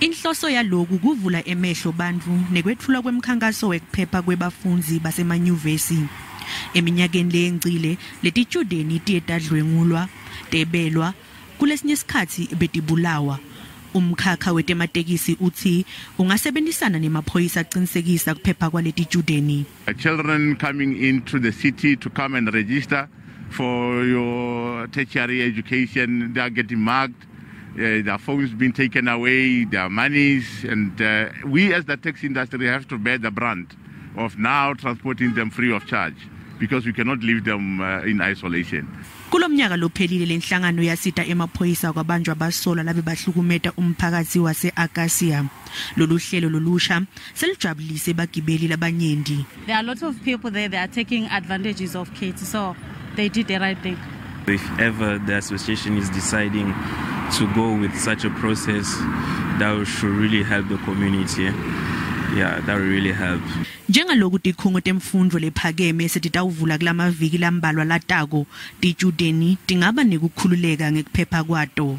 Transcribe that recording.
Inhloso yaloku kuvula emehlo bantfu nekwetfulwa kwemkhankaso wekuphepha kwebafundzi basemanyuvesi. Eminyakeni leyengcile, letitjudeni tiye tadlwengulwa, tebelwa, kulesinye sikhatsi betibulawa. Umkhakha wetematekisi utsi ungasebentisana nemaphoyisa aqinisekisa kuphepha kwaletitjudeni. Children coming into the city to come and register for your tertiary education, they are getting mugged, their phones being taken away, their monies, and we as the taxi industry have to bear the brunt of now transporting them free of charge because we cannot leave them in isolation. Kulomnyaka lophelile, lenhlangano yasita emaphoyisa kwabanjwa basolwa labe bahlukumeta umphakathi wase-Akasia. Lolu hlelo lolusha selujabulise bagibeli labanyenti. There are a lot of people there that are taking advantages of kids, so they did the right thing. If ever the association is deciding to go with such a process, that should really help the community. Yeah, that will really help. Njengaloku tikhungo temfundvo lephakeme setitawuvula kulamaviki lambalwa latako, titjudeni tingaba nekukhululeka ngekuphepha kwato.